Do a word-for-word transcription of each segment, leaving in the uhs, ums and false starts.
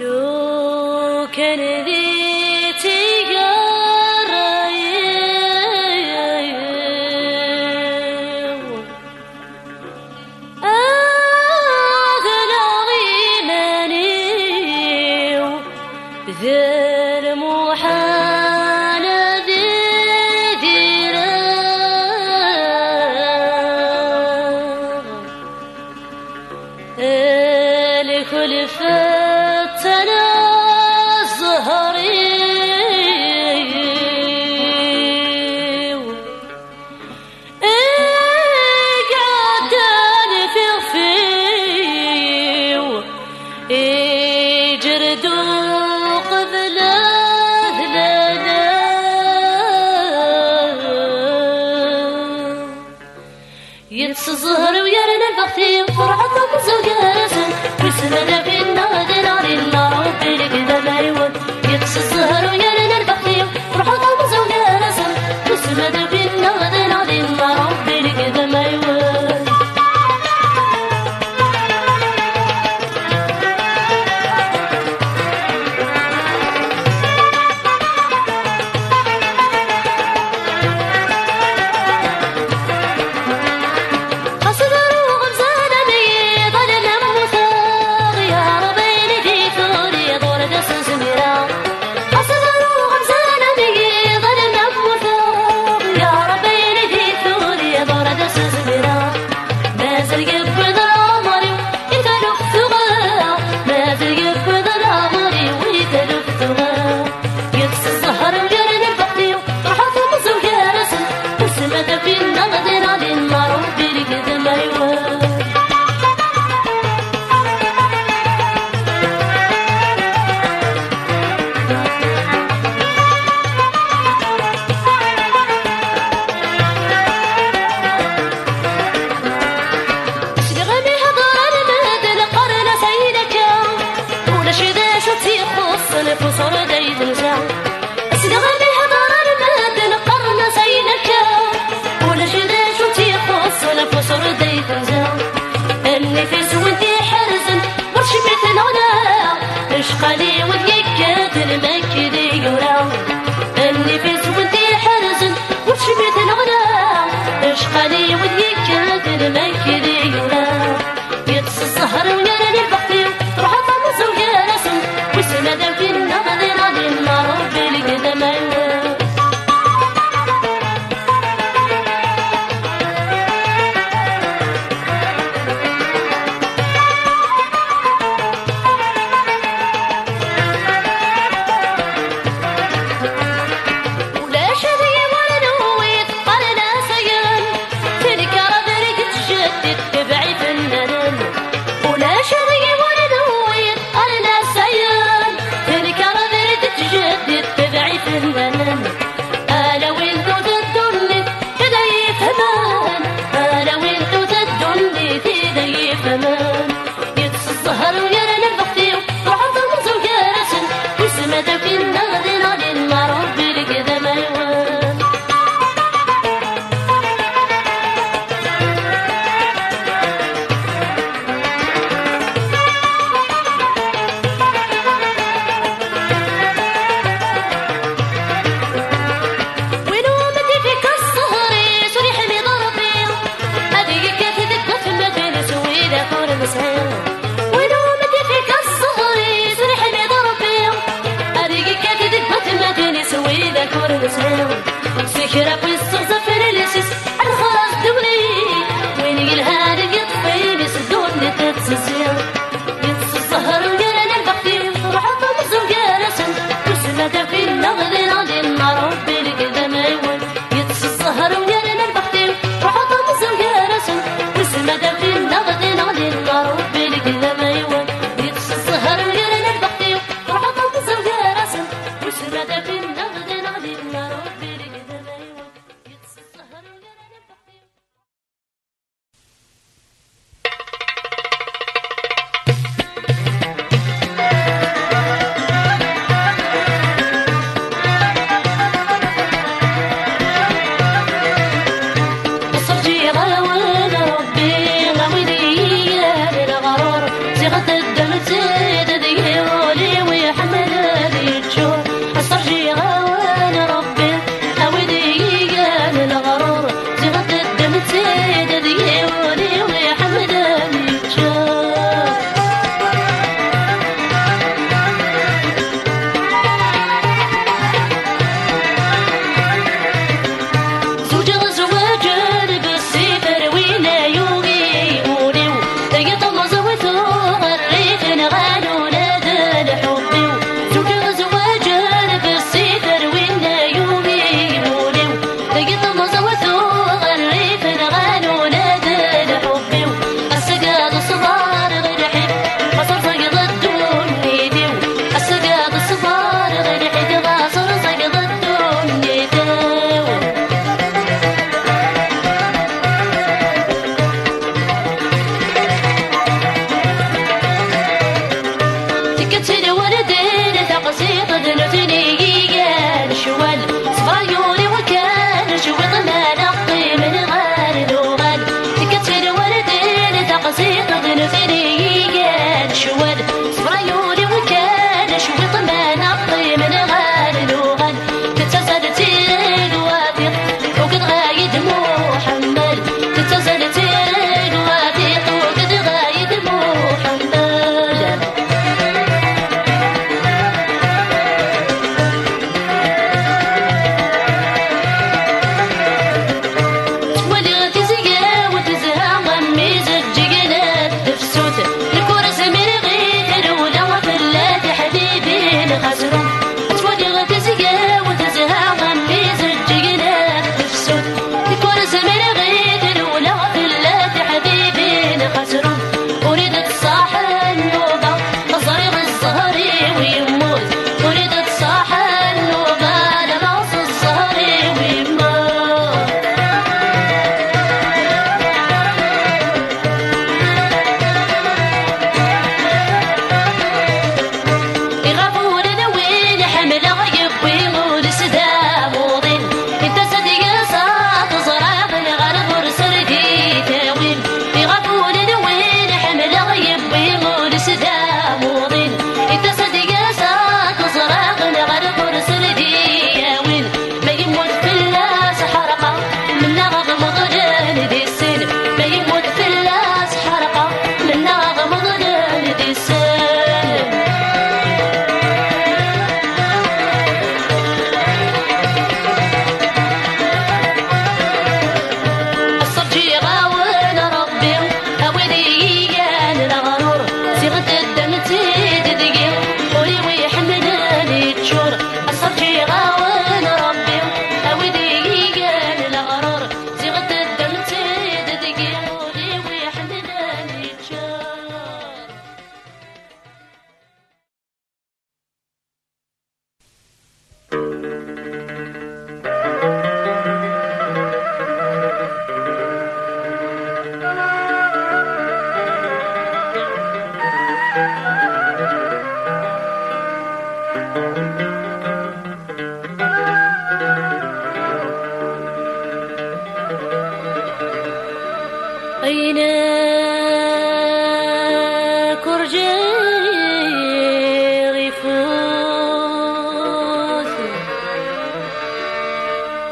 Lukan di tgara-iw ad laɣ iman-iw, d lmuḥal ad idireɣ. Lkulfa tala zzher-iw, i iɛeddan f ixef-iw, iǧer-d uqbel ad laleɣ. Yeṭṭes zzher-iw yerna lbext-iw, ferḥeɣ tameẓẓuɣ gar-asen. Wissen ma d abrid neɣ d lɛali n Ṛebbi, lked amaywel. Yeṭṭes zzher-iw yerna lbext-iw, ferḥeɣ tameẓẓuɣ gar-asen. Wissen ma d abrid neɣ d lɛali n Ṛebbi, lked amaywel. Xas ad ruɣ amzan am yiḍ, alamma mmuteɣ, ya Ṛebbi, ayen i d-turiḍ ur d as-zmireɣ. Xas ad ruɣ amzan am yiḍ, alamma mmuteɣ, ya Ṛebbi, ayen i d-turiḍ ur d as-zmireɣ. Mazal yewwi-d leɛmer-iw i taluft tuɣa, mazal yewwi-d leɛmer-iw i taluft tuɣa. Yeṭṭes zzher-iw yerna lbext-iw, ferḥeɣ tameẓẓuɣ gar-asen. Wissen ma d abrid neɣ d lɛali n Ṛebbi, lked amaywel. Sliɣ mi hedṛen medden qqaren-as ayen akka, ulac d acu tt-ixuṣṣen f uṣur d ay tenza. Sliɣ mi hedṛen medden qqaren-as ayen akka, ulac d acu tt-ixuṣṣen f uṣur d ay tenza. Nnif-is win t-iḥerzen ur tcemmi tneɣla, acqal i win yekkaten makk di yura. Nnif-is win t-iḥerzen ur tcemmi tneɣla, acqal i win yekkaten makk di yura. Yeṭṭes zzher-iw yerna lbext-iw, ferḥeɣ tameẓẓuɣ gar-asen. Wissen ma d abrid neɣ d lɛali n Ṛebbi, lked amaywel.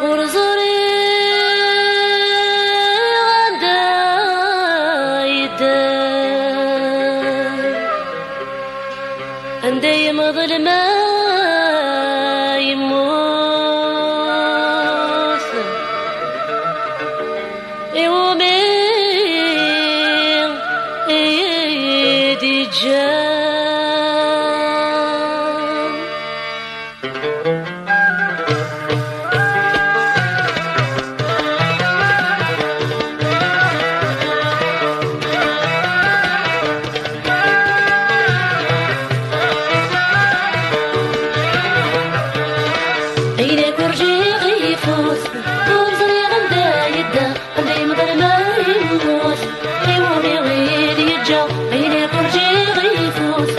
Ur ẓriɣ anda yedda, anda yemḍel ma yemmut. Iwumi i d-yeǧǧa? Ayen akk ur ǧǧiɣ ifut, ur ẓriɣ anda yedda. Anda yemḍel ma yemmut, iwumi i d-yeǧǧa? Ayen akk ur ǧǧiɣ ifut,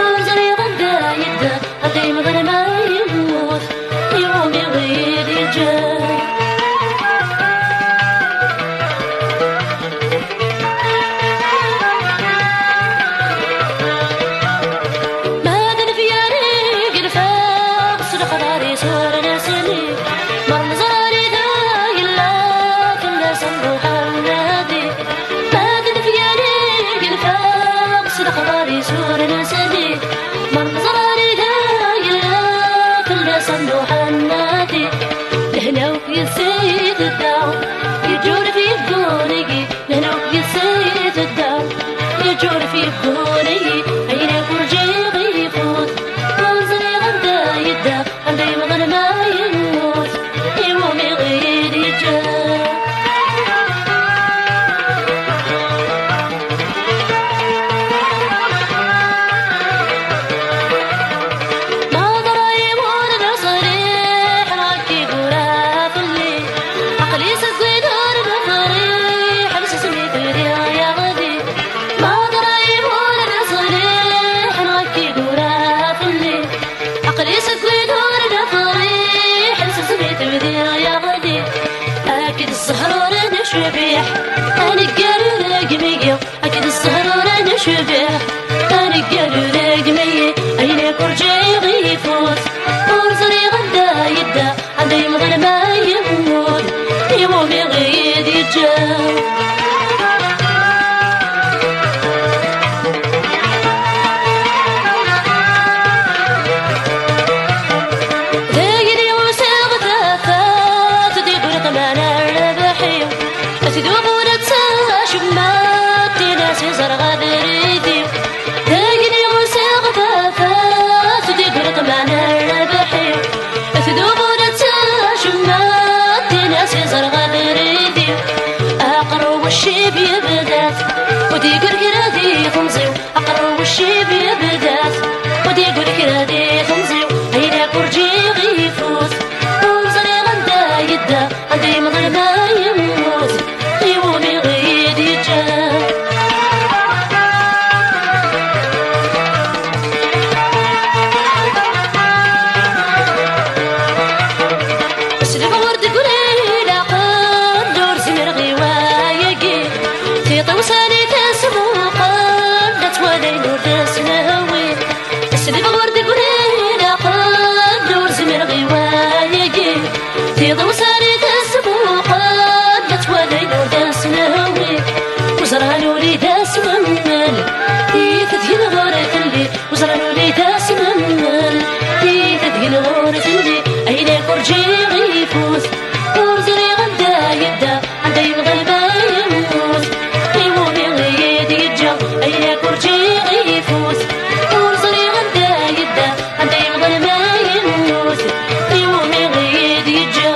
ur ẓriɣ anda yedda. Anda yemḍel ma yemmut, iwumi i d-yeǧǧa? Ma d nefyar i yenfeq s lexbar-is ur nesli, mer neẓra anida yella, fell-as nruḥ ad nadi. Ma d nefyar i yenfeq s lexbar-is ur nesli, mer neẓra anida yella, fell-as nruḥ ad nadi. Lehna akk yid-s i tedda, yeǧǧuref yegguni-yi. Lehna akk yid-s i tedda, yeǧǧuref yegguni-yi. Ayen akk ur ǧǧiɣ ifut, ur ẓriɣ anda yedda. Anda yemḍel ma yemmut, iwumi i d-yeǧǧa? Ma ḍra yiwen leṣliḥ, neɣ akka igura fell-i. Aql-i seg wid ur nefriḥ, ḥbes asmi tebdiɣ yaɣdi. Ma ḍra yiwen leṣliḥ, neɣ akka igura fell-i. Aql-i seg wid ur nefriḥ, ḥbes asmi tebdiɣ yaɣdi. Ad k-id-ssehruren ccbiḥ, aneggaru deg migi. Ad k-id-ssehruren ccbiḥ, aneggaru deg migi. Ayen akk ur ǧǧiɣ ifut, ur ẓriɣ anda yedda. Anda yemḍel ma yemmut, iwumi i d-yeǧǧa? Dagni usiɣ tafat, d-igri ṭṭmana rrbeḥ-iw. Tduɣ ula d tacemma, tin-as i ẓerɣ abrid-iw. Dagni usiɣ tafat, d-igri ṭṭmana rrbeḥ-iw. Tduɣ ula d tacemma, tin-as i ẓerɣ abrid-iw. Aqerru-w ccib yebda-t, ur d-igri kra di temẓi-w. Aqerru-w ccib yebda-t, ur d-igri kra di temẓi-w. Ayen akk ur ǧǧiɣ ifut, ur ẓriɣ anda yedda. Anda yemḍel ma yemmut, iwumi i d-yeǧǧa? Sleɣ ur d-gri laqel, ur zmireɣ i wayagi. Tiṭ-iw sani tesmuqel, la ttwalayen ur d-snehwi. Sleɣ ur d-gri laqel, ur zmireɣ i wayagi. Tiḍ usari tesbuqel, la ttwalayen ur d-as-nehwi. Uẓran uli d asmemmel, i tedgen ɣur telli. Uẓran uli d asmemmel, i tedgen ɣur telli. Ayen akk ur ǧǧiɣ ifut, ur ẓriɣ anda yedda. Anda yemḍel ma yemmut, iwumi i d-yeǧǧa? Ayen akk ur ǧǧiɣ ifut, ur ẓriɣ anda yedda. Anda yemḍel ma yemmut, iwumi i d-yeǧǧa?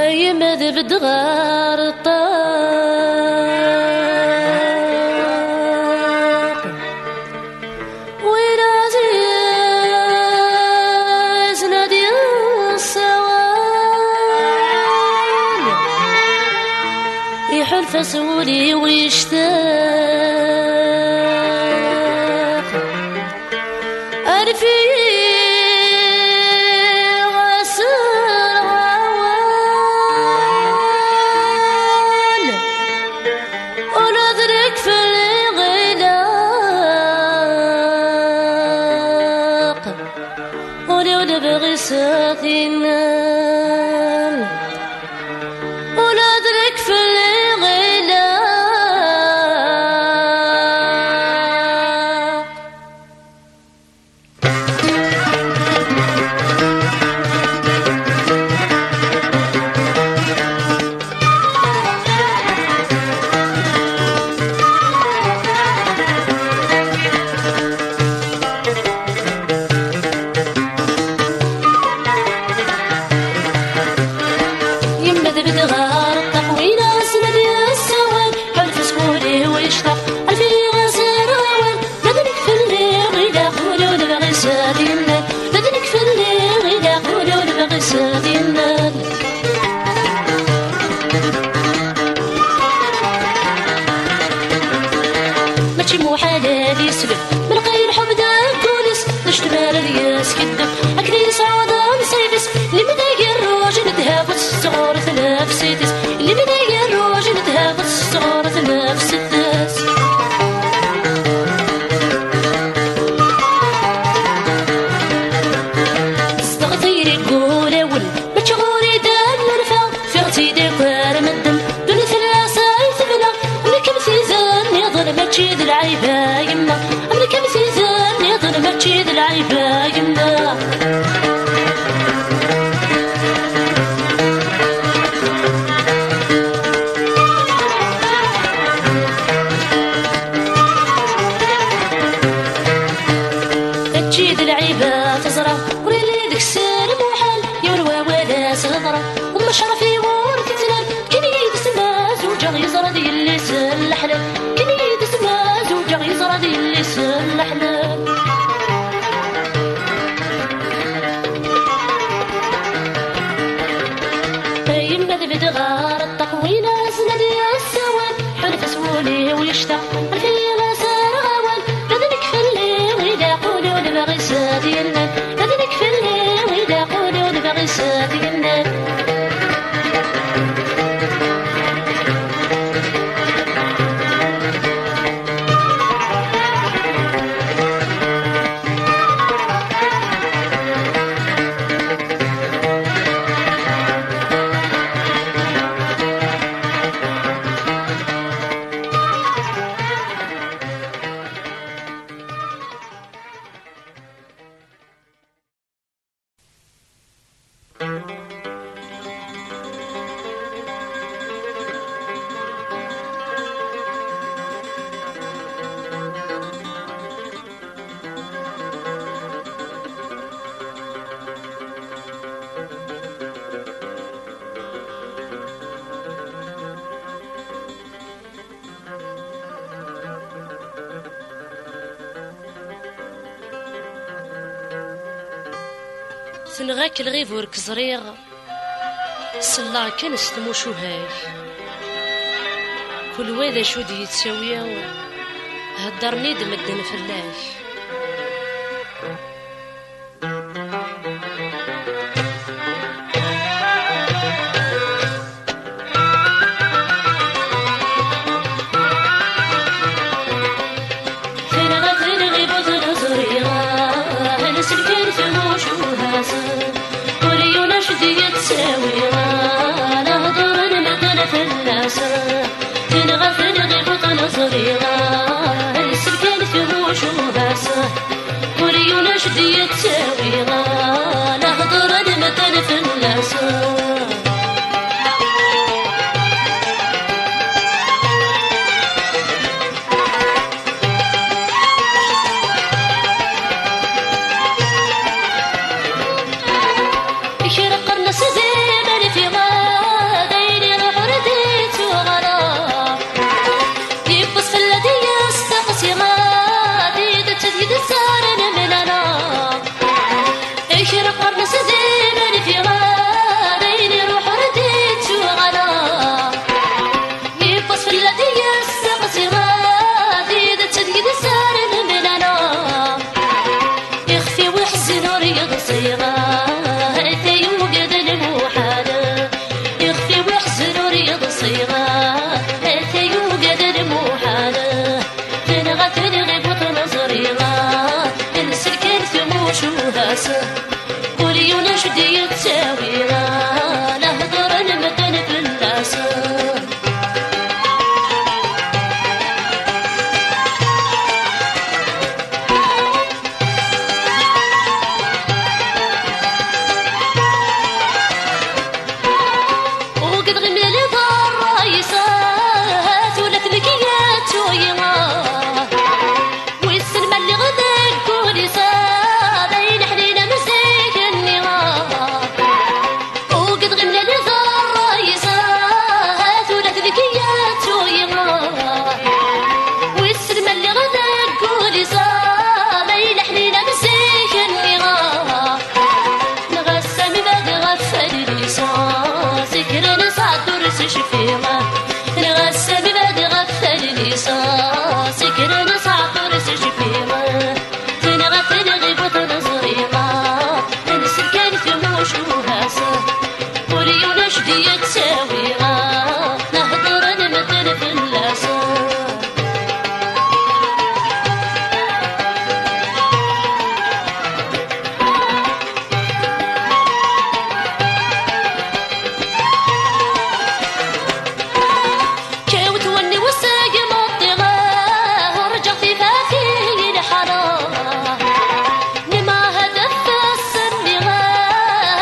Ay ma d bedɣar ṭṭaq, win ɛziz Fas wul-iw yectaq, rfiɣ-as awal, ula d nekk fell-i ilaq, ul-iw lebɣi-s ad t-innal. Ula d nekk fell-i ilaq. Yemmed-d ɣer ṭṭaq win asma d-yessawal, ḥulf s wul-iw yectaq, rfiɣ-as awal, ma d nekk fell-i ilaq, ul-iw lebɣi-s ad t-innal, ma d nekk fell-i ilaq, ul-iw lebɣi-s ad t-innal. Mačči muḥal ad yesleb, melqay lḥub deg wul-is, d acetmar ad yeskiddeb, akken yesɛuḍ anṣib-is, lemni yerruj n ddheb s tɣur tnefsit-is, lemni yerruj n ddheb s tɣur tnefsit-is. Tezdeɣ tayri deg wulawen, mačči ɣur-i d nnulfa, ffiɣ-tt-id akk ar medden, ddunit fell-as ay tebna, am nekk am tizi nniḍen, mačči d lɛib a yemma, am nekk am tizi nniḍen, mačči d lɛib a yemma. Mačči d lɛib a teẓra, ur yelli deg-s lmuḥal, yiwen wawal a s-hedreɣ, umecref-iw ur t-ttnal, kken yid-s ma zewǧeɣ yeẓra d yelli-s n leḥlal, kken yid-s ma zewǧeɣ yeẓra d yelli-s n leḥlal. A yemma tbedd ɣer ṭṭaq win asen ad yessawal, ḥulf s wul-iw yectaq, rfiɣ-as ar ɣawal, ma d nekk fell-i ilaq, ul-iw lebɣi-s ad t-innal, ma d nekk fell-i ilaq, ul-iw lebɣi-s ad t-innal. Tenɣa-k lɣib ur k-ẓriɣ, selleɣ kan s tmucuha-k. Kul wa d acu d-yettawi, heddren-id medden fell-ak. Tenɣa-ten lɣiba ur ten-ẓriɣ, nessekn tmucuha-s. Ur yunac d-yettawi, la heddren medden fell-as. Tenɣa-ten lɣiba ur ten-ẓriɣ, nessekn tmucuha-s. Ur yunac d-yettawi, la heddren medden fell-as. Kra qqaren-as d imal i fiɣa, d ayen iruḥ ur d-ittuɣ ara. Yiwwas fell-ad yesteqsi, ad idet d-yezzaren mlala. Kra qqaren-as d imal i fiɣa, d Ur yunec d-yettawi, la heddren medden fell-as. Ugdeɣ imlal d ṛṛay-is, ula d nekk yettu-yi. Wissen ma lliɣ deg wul-is, d ayen ḥnin am zik-nni. Ugdeɣ imlal d ṛṛay-is, ula d nekk yettu-yi. Wissen ma lliɣ deg wul-is, d ayen ḥnin am zik-nni. Neɣ ass-a mi badiɣ ɣef adlis, si kra n ṣṣeɛd ur s-cfiɣ. Neɣ ass-a mi badiɣ ɣef adlis, si kra n ṣṣeɛd ur s-cfiɣ. Tenɣa-ten lɣiba ur ten-ẓriɣ. Nsel kan tmucuha-s, ur yunec d-yettawi. Nehdren medden fell-as. Kewt wanni usegmeḍ tiɣa, urǧaɣ tifaf-iyi lḥala. Nemɛahad ɣef wass-nni,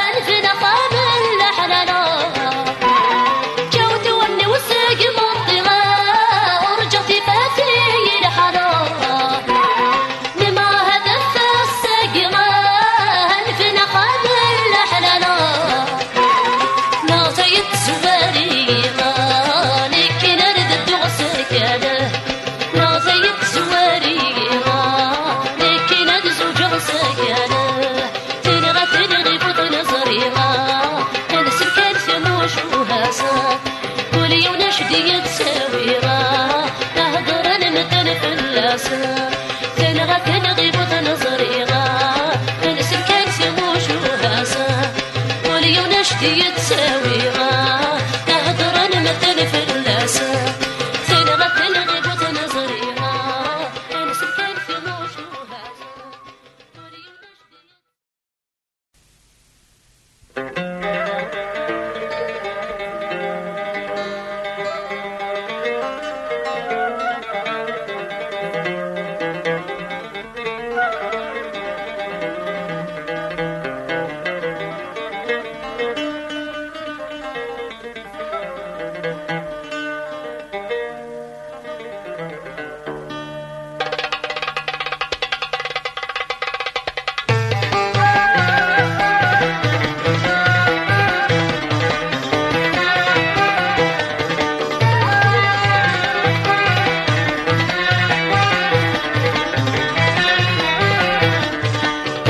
ad nbnu axxam n leḥlala. Kewt wanni usegmeḍ tiɣa, urǧaɣ tifaf-iyi lḥala. Nemɛahad ɣef wass-agi, ad nbnu axxam n leḥlala. Neɣ tayeḍ tezwar-iyi, nekkini ad dduɣ s akal. Neɣ tayeḍ tezwar-iyi, nekkini ad zewǧeɣ s akal. Tenɣa-ten lɣiba ur ten-ẓriɣ, nsel kan tmucuha-s. Ul yunec d-yettawi, heddren medden fell-as. Tenɣa-ten lɣiba ur ten-ẓriɣ, nsel kan tmucuha-s. Ul yunec d-yettawi, heddren medden fell-as. Tenɣa-ten lɣiba ur ten-ẓriɣ, nsel kan tmucuha-s.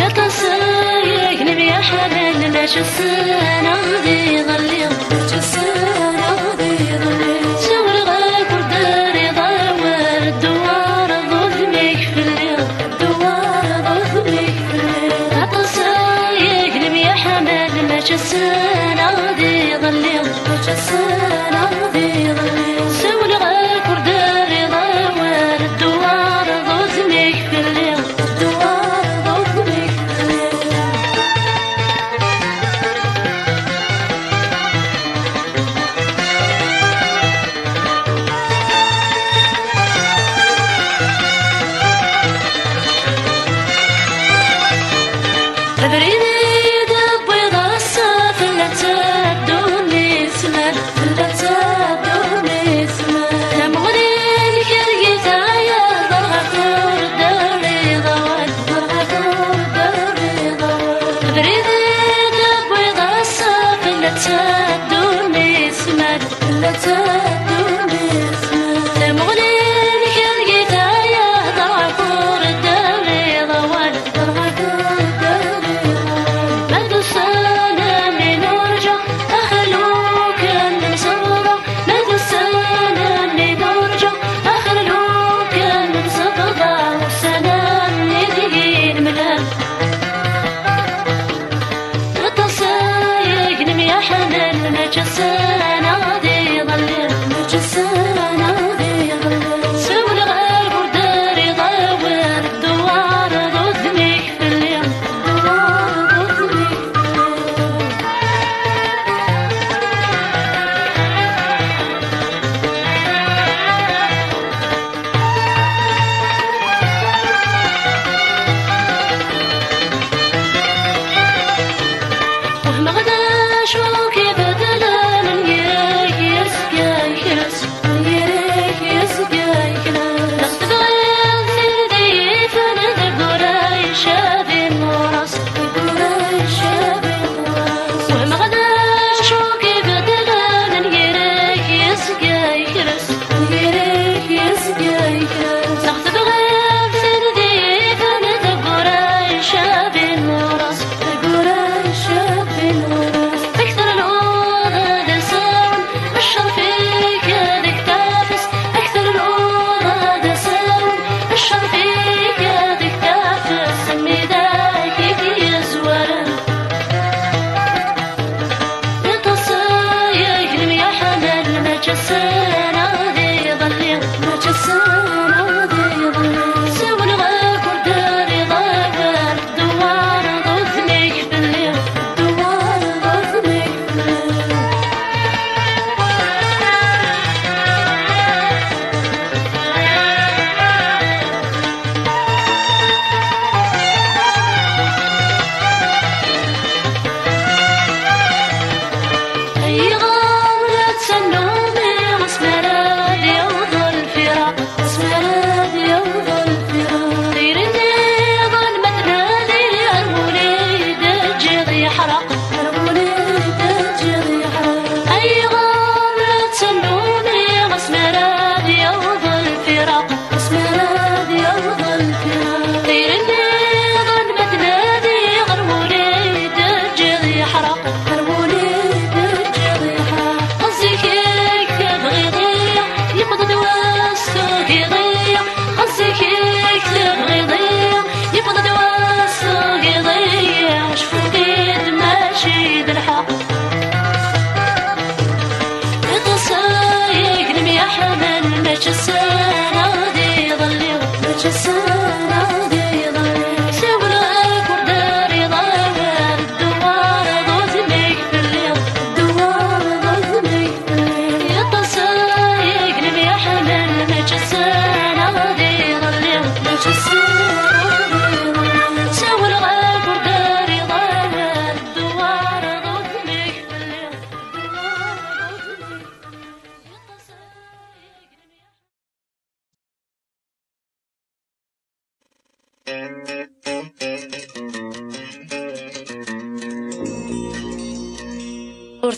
Aṭas ay agnem yaḥamen, mačči ssneɣ d iḍelli. Sawleɣ-ak ur d-terriḍ awal, dewwareḍ udem-ik fell-i, dewwareḍ udem-ik fell-i. Aṭas ay agnem yaḥamen, mačči ssneɣ d iḍelli. Sawleɣ-ak ur d-terriḍ awal, dewwareḍ udem-ik fell-i, dewwareḍ udem-ik fell-i. Abrid i d-tewwiḍ ass-a, tella tetteddu nesmar, tella tetteddu nesmar. Tamuɣli-nnek ar yitɛaya, ḍerɣa-k ur d-terriḍ awal, ḍerɣa-k ur d-terriḍ awal. Abrid i d-tewwiḍ ass-a, tella tetteddu nesmar. Tella tetteddu nesmar. Tamuɣli-nnek ar yitɛaya, ḍerɣa-k ur d-terriḍ awal, ḍerɣa-k ur d-terriḍ awal.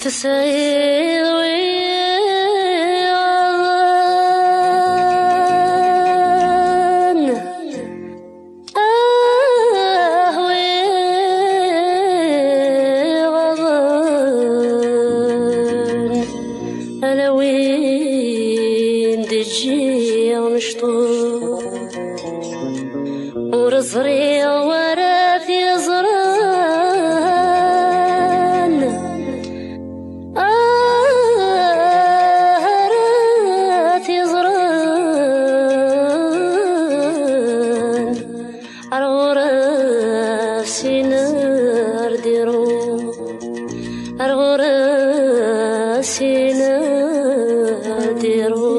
Tesɛiḍ wiyaḍen, ah, wiyaḍen, ala win d-ǧǧiɣ mecṭuḥ. Ur ẓriɣ wara t-yeẓran, ara t-yeẓran. Ar ɣur-s i n-ar d-iruḥ, ar ɣur-s i n-ar d-iruḥ.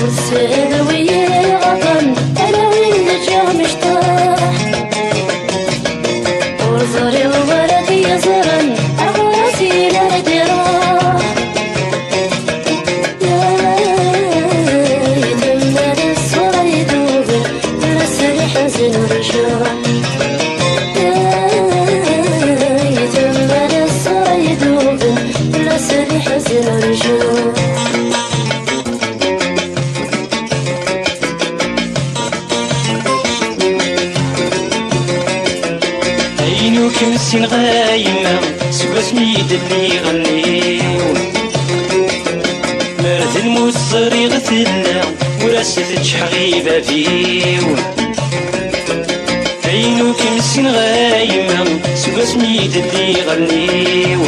Ur ssehdaw i yiɣaḍen, ala win ǧǧiɣ mecṭuḥ. Ur ẓriɣ wara t-yeẓran, aɣur-s i n-ar d-iruḥ. Yettemmal ṣṣura iduben, fell-as lḥezn ur icuṛ. Yettemmal ṣṣura iduben, fell-as lḥezn ur icuṛ. Ayen ur kem-ssineɣ a yemma, seg wasmi i d-lliɣ allen-iw. Mer d lmut ẓriɣ tella, ur as-teǧǧ ḥaɣ i bab-iw. Ayen ur kem-ssineɣ a yemma, seg wasmi i d-lliɣ allen-iw.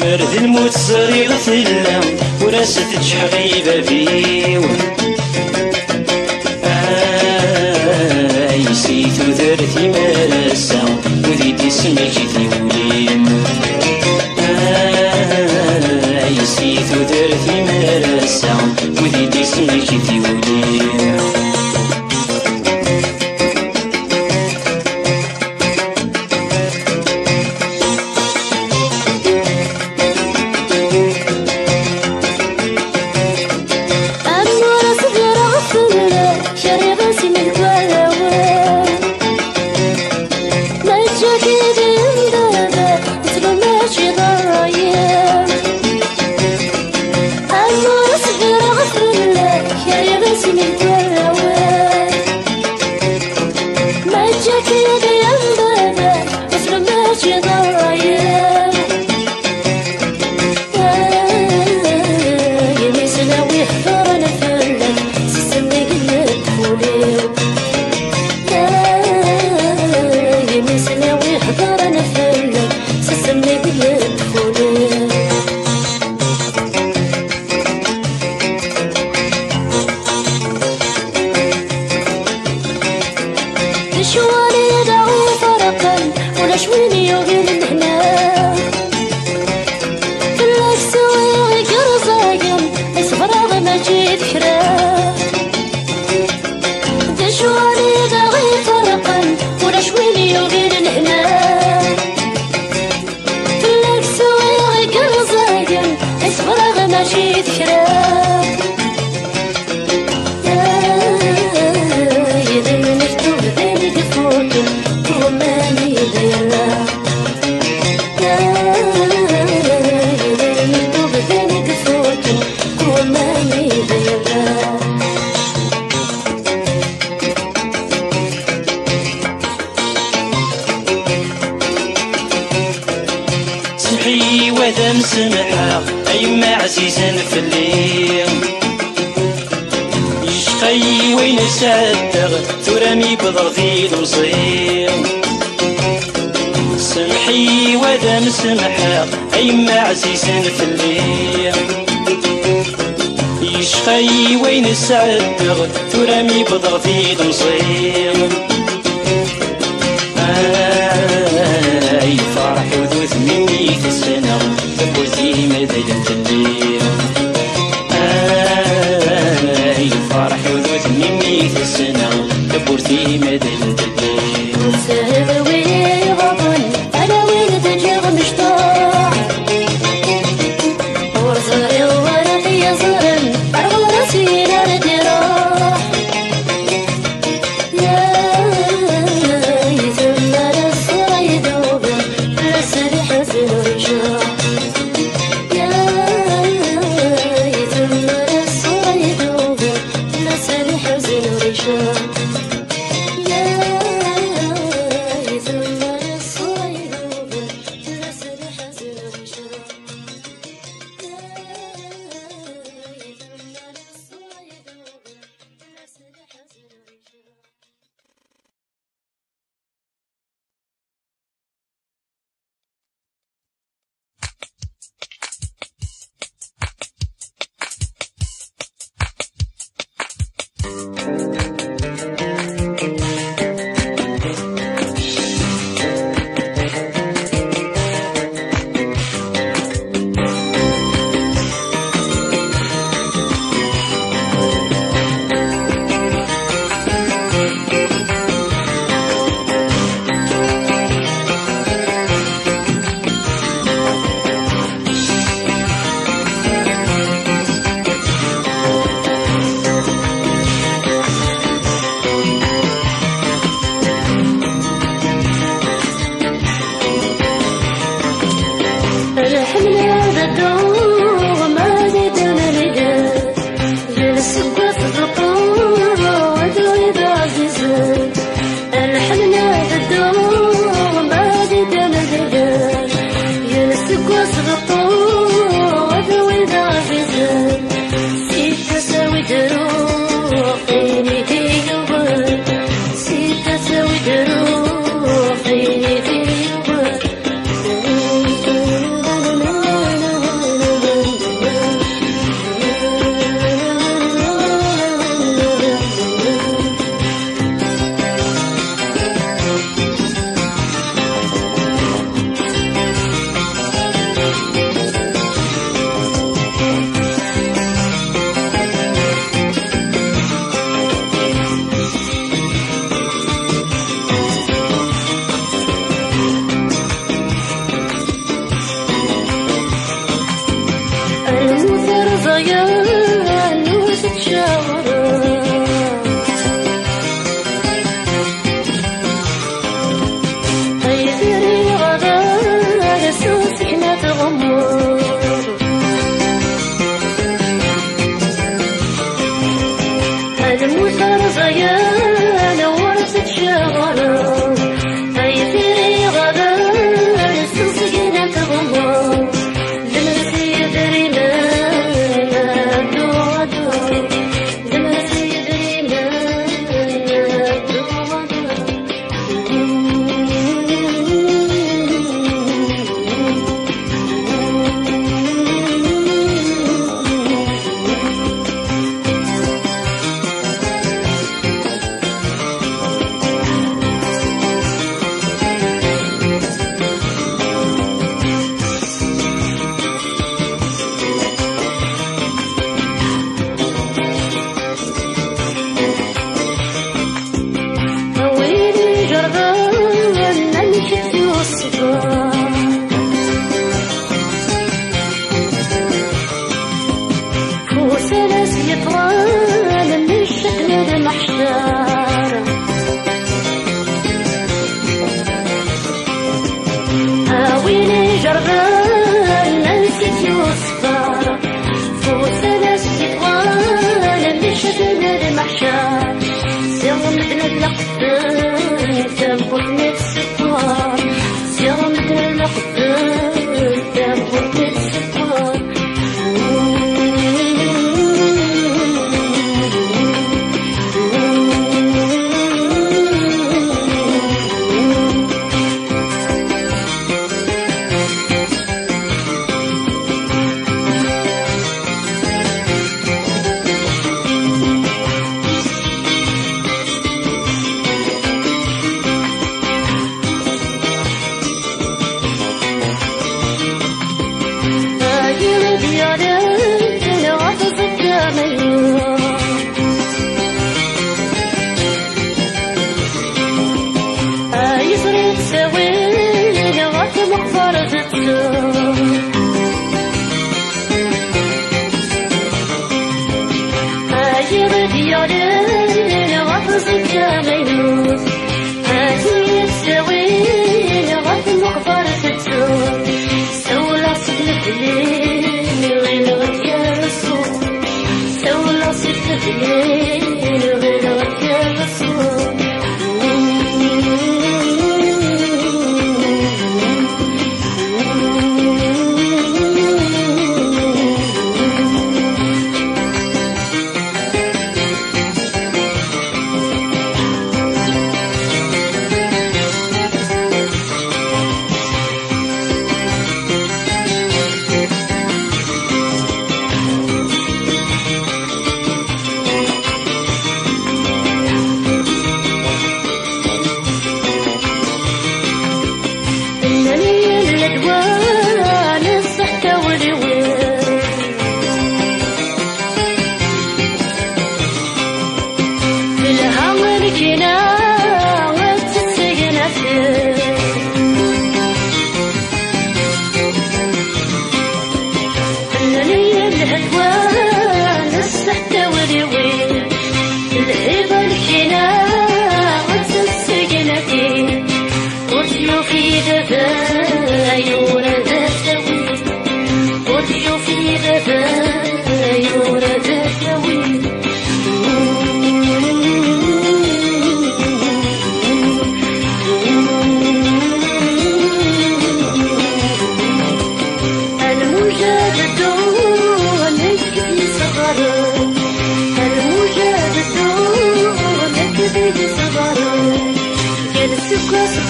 Mer d lmut ẓriɣ tella, ur as-teǧǧ ḥaɣ i bab-iw. Ay si tudert imar ass-a, udi d-ismekti wul-im. Ay si tudert imar ass-a, udi d-ismekti wul-im. Amur aṣebreɣ fell-ak, rriɣ-as imelk walawen. Maǧǧa-k d-yemdada, ttru mačči d ṛṛay-im. Amur aṣebreɣ fell-ak, rriɣ-as imelk walawen. Maǧǧa-k d-yemdada, ttru mačči d ṛṛay-im. Ay, mi sliɣ wi hedren fell-ak, s ssem i yella ddful-iw. Ay, mi sliɣ wi hedren fell-ak, s ssem i yella ddful-iw. D ccwal i d aɣ-iferqen, ulac win yugin lehna. Fell-ak swiɣ igerẓagen, i ṣebreɣ mačči d kra. D ccwal i d aɣ-iferqen, ulac win yugin lehna. Fell-ak swiɣ igerẓagen, i ṣebreɣ mačči d kra. Ay, d lmektub d ayen i ifuten, ɣumman i d yella. Ay, d lmektub d ayen i ifuten, ɣumman i d yella. Semḥ-iyi wa d am-semḥeɣ, a yemma ɛzizen fell-i. Yecqa-yi wayen sɛeddaɣ, tura mi wwḍeɣ d ilemẓi. Semḥ-iyi wa d am-semḥeɣ, a yemma ɛzizen fell-i. Yecqa-yi wayen sɛeddaɣ, tura mi wwḍeɣ d ilemẓi. Ay, Ur timadent-nni. Ur tesɛiḍ win iɣaḍen, ala win d-ǧǧiɣ mecṭuḥ. Ur ẓriɣ wara t-yeẓren, ar ɣur-s yella ad d-iruḥ. Ya yetma, ass-a iduben, fell-as lḥezn ur iceṛṛeḥ. Ya yetma, ass-a iduben, fell-as lḥezn ur iceṛṛeḥ. Lḥemla d dduɣ ma d idem lgel, d lseggas d ṭṭuḍ d wid ɛzizen. Lḥemla d dduɣ ma d idem lgel, d lseggas d ṭṭuḍ d wid ɛzizen. Si tasa wi d-ruɣ, ayen i d-yuɣen. Si tasa wi d-ruɣ, ayen i d-yuɣen. Lmut rẓagen ur tettcawaṛ. Ay tiriɣ aḍar s usekna tɣemmur. Lmut rẓagen ur tettcawaṛ. Ay tiriɣ aḍar s usekna tɣemmur. Lemmer s yedrimen, addu, addu. Lemmer s yedrimen, addu, addu. A win ijerrben amek i t-yuṣber. Usan-as yeṭran mi ccedna lmeḥcer. A win ijerrben amek i t-yuṣber. Usan-as yeṭran mi ccedna lmeḥcer. Ziɣ medden lqeddem tawwurt-nni tsekkwer. Ziɣ medden lqeddem tawwurt-nni tsekkwer.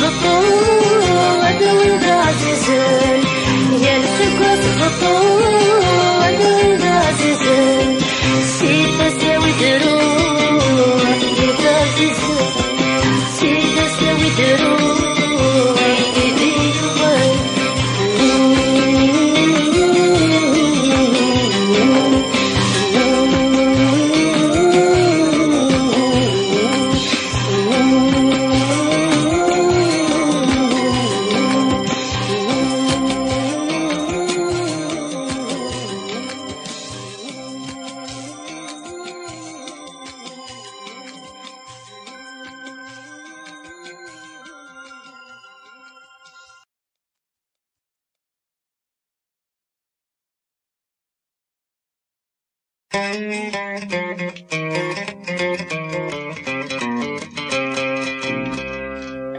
Beṭṭu, a wid ɛzizen, yal aseggas beṭṭu, a wid ɛzizen, si tasa-w i d-ruḥ, i d ɛzizen, si tasa-w i d-ruḥ, i d-yuɣal.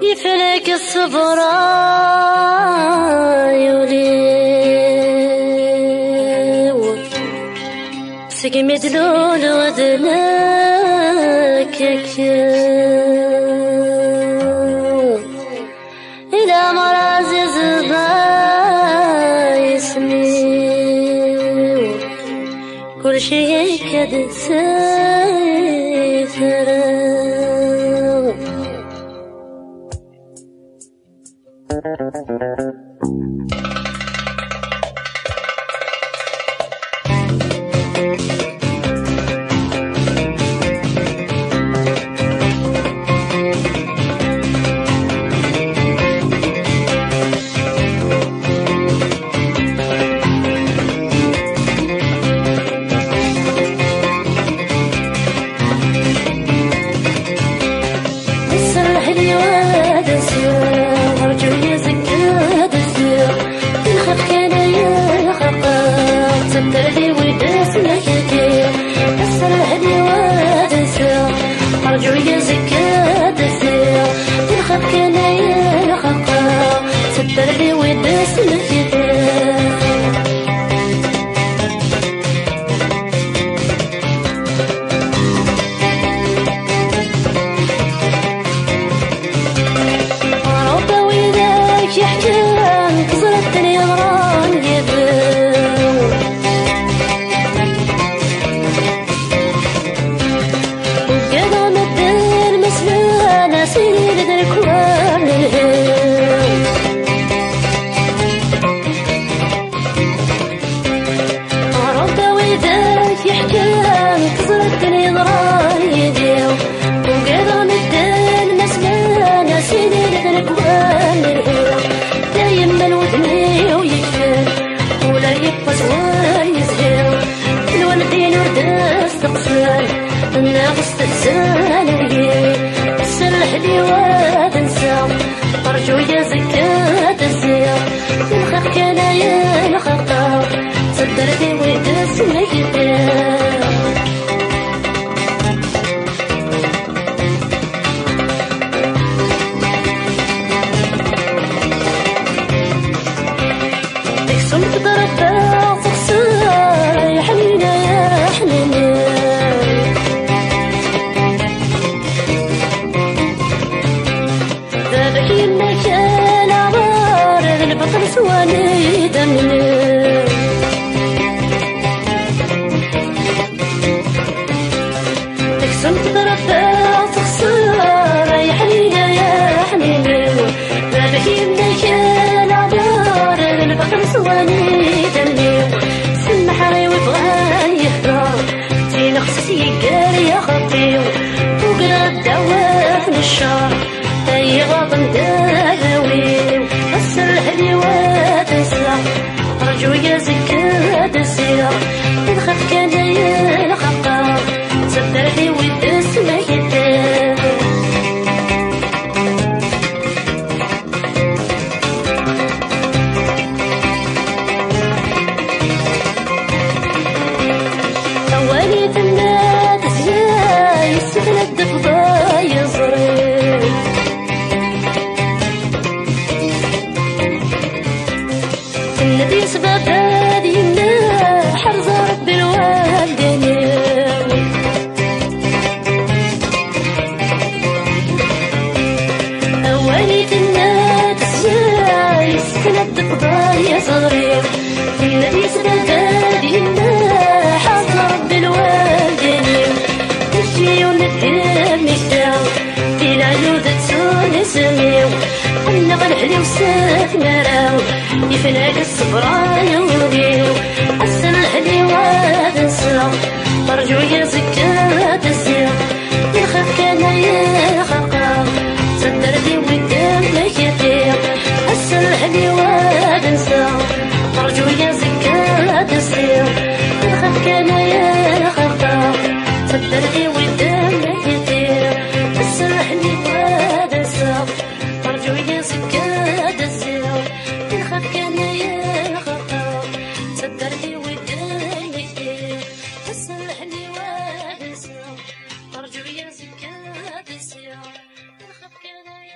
Yeflek ṣṣber ay ul-iw, segmi d-luleɣ d nekk akka. I lemmer ɛzizeḍ ay isem-iw, kulci akka d-tefreɣ. Ass n leḥliwa d ass-iw, rǧu-yi azekka d ass-iw. Di lxir kan ay lxaqa, ttedder di wid asmekti. Ass n leḥliwa d ass-iw, rǧu-yi azekka d ass-iw. Di lxir kan ay lxaqa, ttedder di wid asmekti. Ṛebbi widak yeḥkan, teẓriḍ-ten yeḍran yid-m. Ugadeɣ medden ma slan-as, ilid d lekwan n lhem. Ṛebbi widak yeḥkan, teẓriḍ-ten yeḍran yid-i. Ugadeɣ medden ma slan-as, ilid d lekwan n lhem. Dayem ma n wudem-iw yekfel, ula yiṭṭes ur yezhir. Lwaldin ur d-steqsan, neɣ stehzan-iyi. Ass n leḥliwa d nsa, rǧu-yi azekka d ziɣ. Di lxir kan ay lxaqa, ttedder di wid smektiɣ. Teksumt-d Rebbi s lexṣara, ya ḥnina, ya ḥnina. Baba-k yemma-k a leɛmer, d lbaṭel swan idammen-iw. Teksumt-d Rebbi s lexṣara, ya ḥnina, ya ḥnina-w. Baba-k yemma-k a leɛmer, d lbaṭel swan idammen-iw. Semmeḥ i wi bɣan yehder, d tinexsas yeggar i xeṭṭ-iw. Tugar ddeɛwat n ccer, ay iɣaḍen d arraw-iw. Ass n leḥliwa d ass-a, rǧu-yi azekka d ziɣ. Di lxir kan ay lxaqa, ttedder di wid smektiɣ. Awal i tenna tezya, yessefla-d ddefḍ ay iẓri. Ay aẓri, tenna-d yes-, baba d yemma, ḥaḍ Rebbi lwaldin-iw. Ijji ur nedder mikta, di leɛyud ttun isem-iw. Ḥenneɣ leḥliw s tmara, yefna-d ṣṣber ay ul-iw. Ass n leḥliw ad nseɣ, rǧu-yi azekka ad d-zziɣ. Ixef kan ay xaqeɣ, taddart-iw i d-mmektiɣ. Ass n leḥliw ad nseɣ, rǧu-yi azekka ad d-zziɣ. Ixef kan ay xaqeɣ, taddart-iw i d-mmektiɣ. Ass n leḥliw ad nseɣ, rǧu-yi azekka ad d-zziɣ. Ixef kan ay xaqeɣ, taddart-iw i d-mmektiɣ. Ass n leḥliw ad nseɣ, rǧu-yi azekka ad d-zziɣ. Ixef kan ay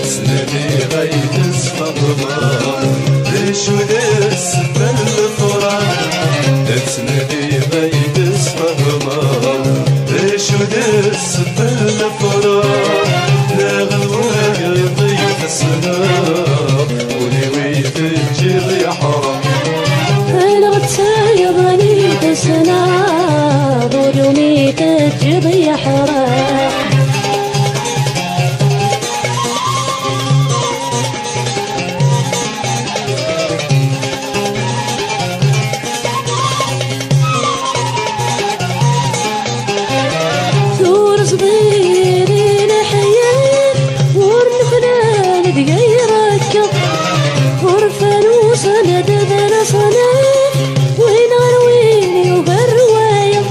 Ttnadiɣ ay d-sfehmeɣ d acu d ssebba n lefraḥ. Ttnadiɣ ay d-sfehmeɣ d acu d ssebba n lefraḥ. Neɣ d wayeḍ i tessneḍ, ul-iw i teǧǧiḍ yeḥreq. Neɣ d tayeḍ i tessneḍ, ul-iw i teǧǧiḍ yeḥreq. Turzeḍ-iyi di leḥya, ur nexlan deg ay rekkeḍ. Ur farusen d laṣnaf, win ɣer win yugar wayeḍ.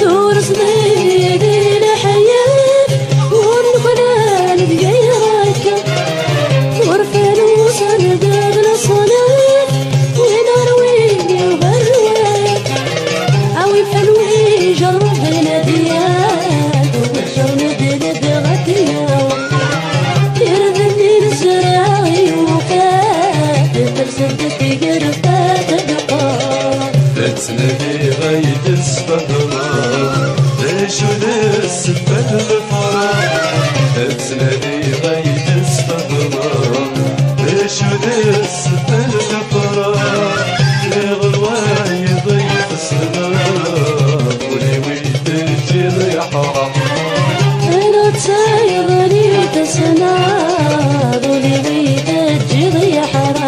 Turzeḍ-iyi di leḥya, ur nexlan deg ay rekkeḍ. Ur farusen d laṣnaf, win ɣer win yugar wayeḍ. A wi fell-i ijerrben ad yaɣ, ijerrben ad yaɣ. Irden i nezreɛ i ufad, tersed tigerfa tedqer. Ttnadiɣ ay d-sfehmeɣ d acu d ssebba n lefraḥ. Ttnadiɣ ay d-sfehmeɣ d acu d ssebba n lefraḥ. Iɣelwayeḍ i tessneḍ, ul-iw i teǧǧiḍ yeḥreq. Neɣ d tayeḍ i tessneḍ, ul-iw i teǧǧiḍ yeḥreq.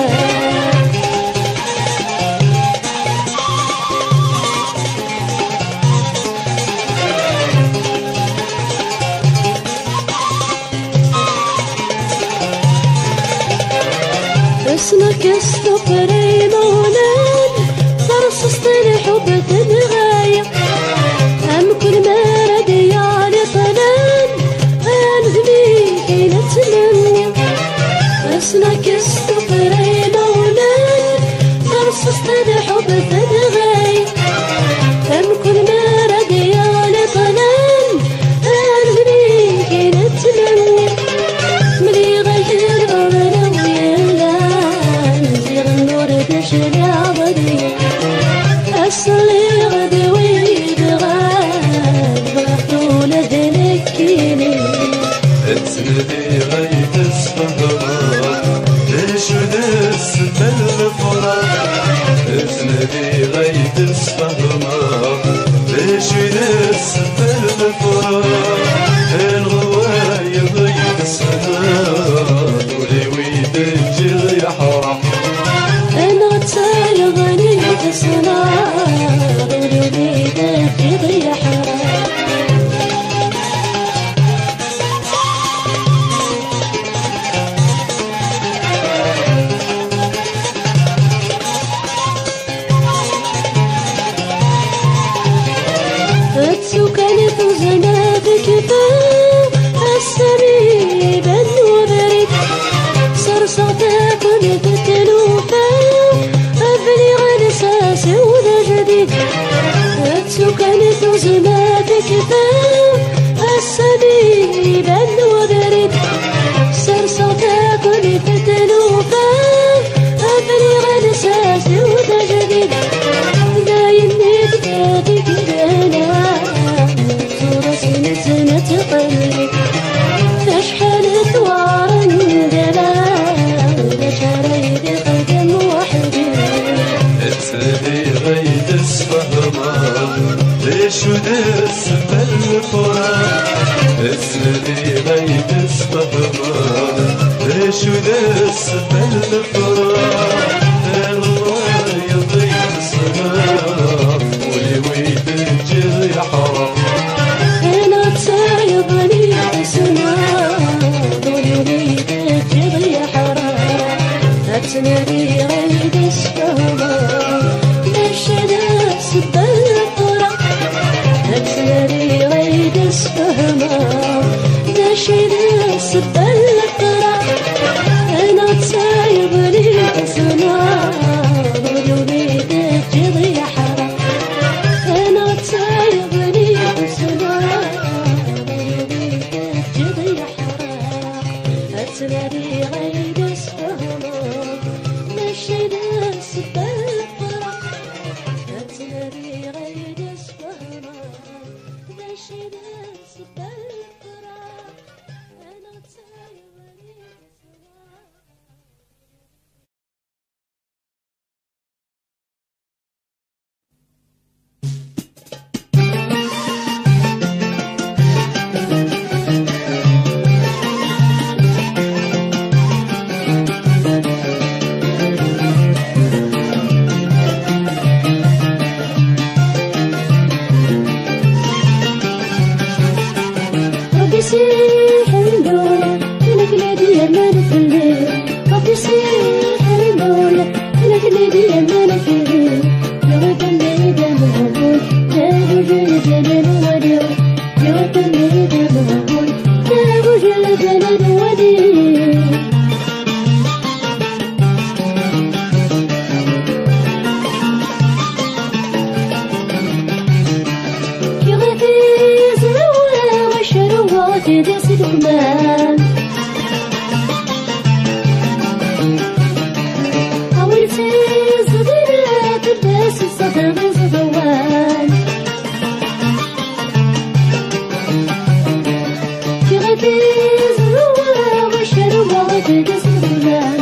Asma-k s tuqra imawlan, tarṣast n lḥubb tenɣa-yi. Amkul mi ara d-yeɛli ṭṭlam, anedmi kan ad tmenni. Asma-k s tuqra imawlan, tarṣast n lḥubb tenɣa-yi. Amkul mi ara d-yeɛli ṭṭlam, anedmi kan ad tmenni. Mliɣ-ak lɣerra wi yellan, ziɣ nnur d aclaɣ. Aṣliɣ d wid ɣer bɣiɣ ula d nekkini. Ttnadiɣ ay d-sfehmeɣ d acu d ssebba n lefraḥ. Ttnadiɣ ay d-sfehmeɣ d acu d ssebba n lefraḥ. Anɣwa yeḍ i tessneḍ, ul-iw i d-teǧǧiḍ yeḥreq. Anɣa d tayeḍ i tessneḍ, ul-iw i d-teǧǧiḍ yeḥreq. Ttukan i tuẓna tekfa, ass-a mi Sukan tuzzma tekfa, ass-a mi iban webrid, serseɣ-d akk di tlufa, abriɣ lsas-iw d ajdid, d ayen i d-tikrana, tura s-nsen ad tqellib, acḥal twaren dala, d acu ara yi-d-ixdem weḥd-i. Ttnadiɣ ad yi-d-tesfehmeḍ d acu d ssebba n lefraq. Ttnadiɣ ad yi-d-tesfehmeḍ d acu d ssebba n lefraq. Iḍelli yeṭṭif ssneɣ, ul-iw i d-teǧǧiḍ yeḥreq. Ayen ad tayeḍ ssneɣ, ul-iw i d-teǧǧiḍ yeḥreq. Ad ttnadiɣ ad yi-d-tesfehmeḍ d acu d ssebba n lefraq. Ad ttnadiɣ ad yi-d-tesfehmeḍ d acu d ssebba n lefraq. Ayen ad tayeḍ ssneɣ, ul-iw i d-teǧǧiḍ yeḥreq. Ayen ad tayeḍ ssneɣ, ul-iw i d-teǧǧiḍ yeḥreq. Ad ttnadiɣ ad yi-d-tesfehmeḍ, mačči d ssebba n lefraq. Ad ttnadiɣ ad yi-d-tesfehmeḍ, mačči d ssebba n lefraq. Ad ttnadiɣ ad yi-d-tesfehmeḍ. Rebbi s-iḥemdu, inek la d-yernan fell-i. Rebbi s-iḥemdu, inek la d-yernan fell-i. Yuɣ-ikem-id ameɣbun, d agujil d lwali. Yuɣ-ikem-id ameɣbun, d agujil d lwali. Kiɣ tizrawin, acruwa, tidis d ukman. Awil tizdirat, bas ṣṣadam iẓeḍwan. Kiɣ tizrawin, acruwa, tidis d ukman.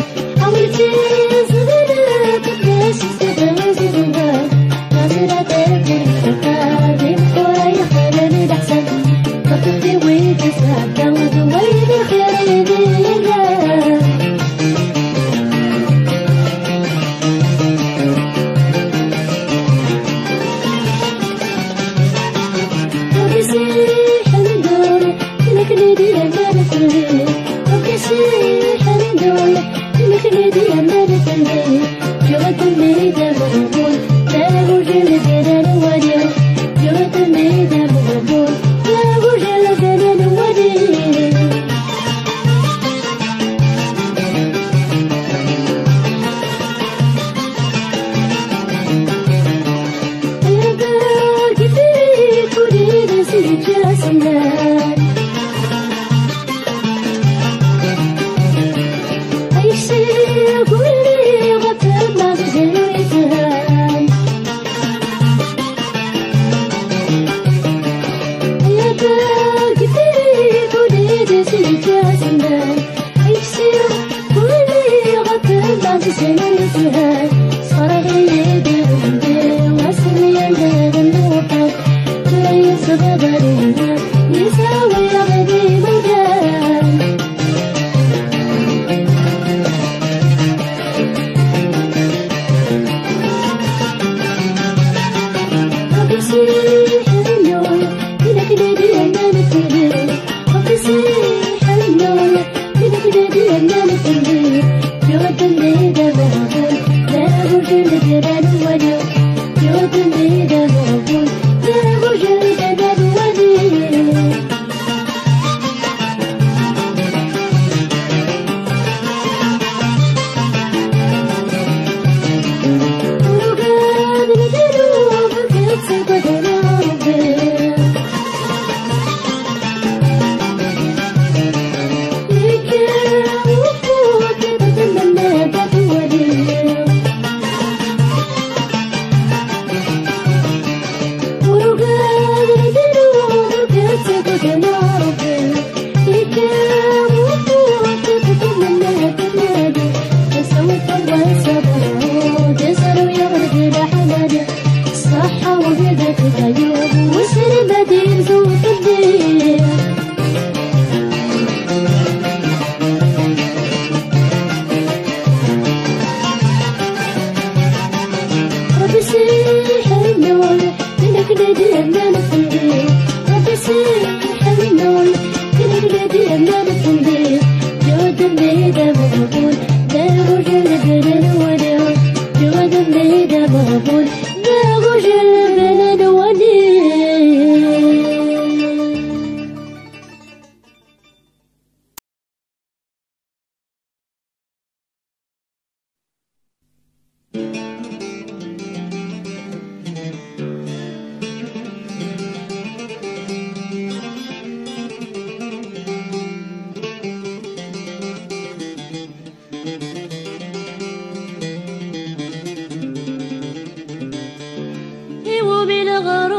Iwumi leɣrur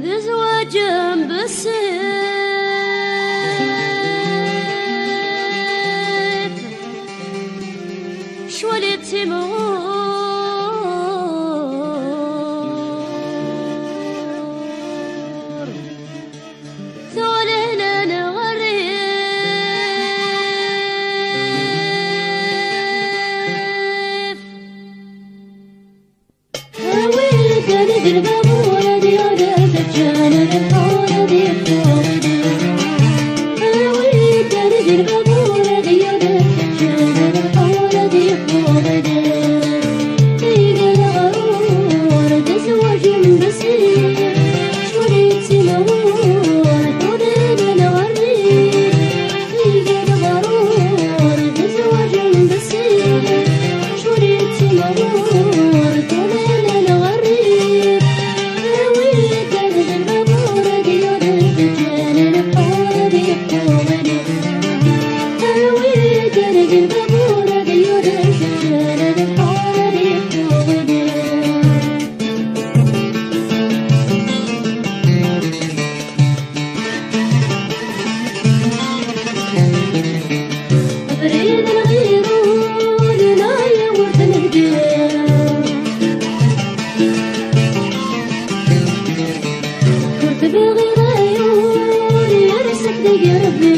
d zzwaǧ n bessif, cwali d timɣur. Tuɣalin ɣer rrif. Awi-d ad lbabur ad yadef, ččan lḥur ad yeffeɣ. Awi-d ad lbabur ad yadef, ččan lḥur ad yeffeɣ. Iga leɣrur d zzwaǧ n bessif. Abrid n lɣirun, la yawert n lǧir. Ur tebɣiḍ ayyur, yers-d deg irebbi.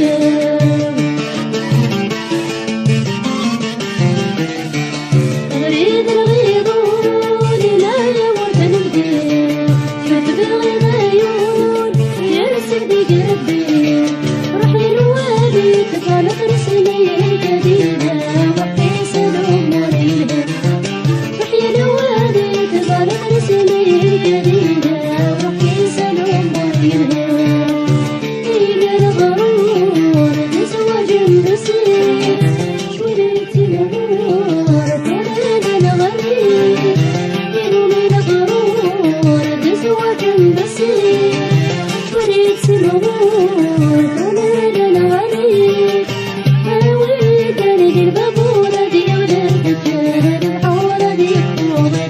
Abrid n lɣirun, la yawert n lǧir. Ur tebɣiḍ ayyur, yers-d deg irebbi. Ruḥ i lwali, tebɣa lexres n yirkadida, waḥis lumuṛ yelha. Ruḥ i lwali, tebɣa lexres n yirkadida, waḥis lumuṛ yelha. Iga leɣrur d zzwaǧ n bessif. Cwali d timɣur, tura d lɣerri. Iwumi leɣrur d zzwaǧ n bessif. Cwali d timɣur, tura d lɣerri. Awi-d ad lbabur ad yadef, ččan lḥur ad yeffeɣ.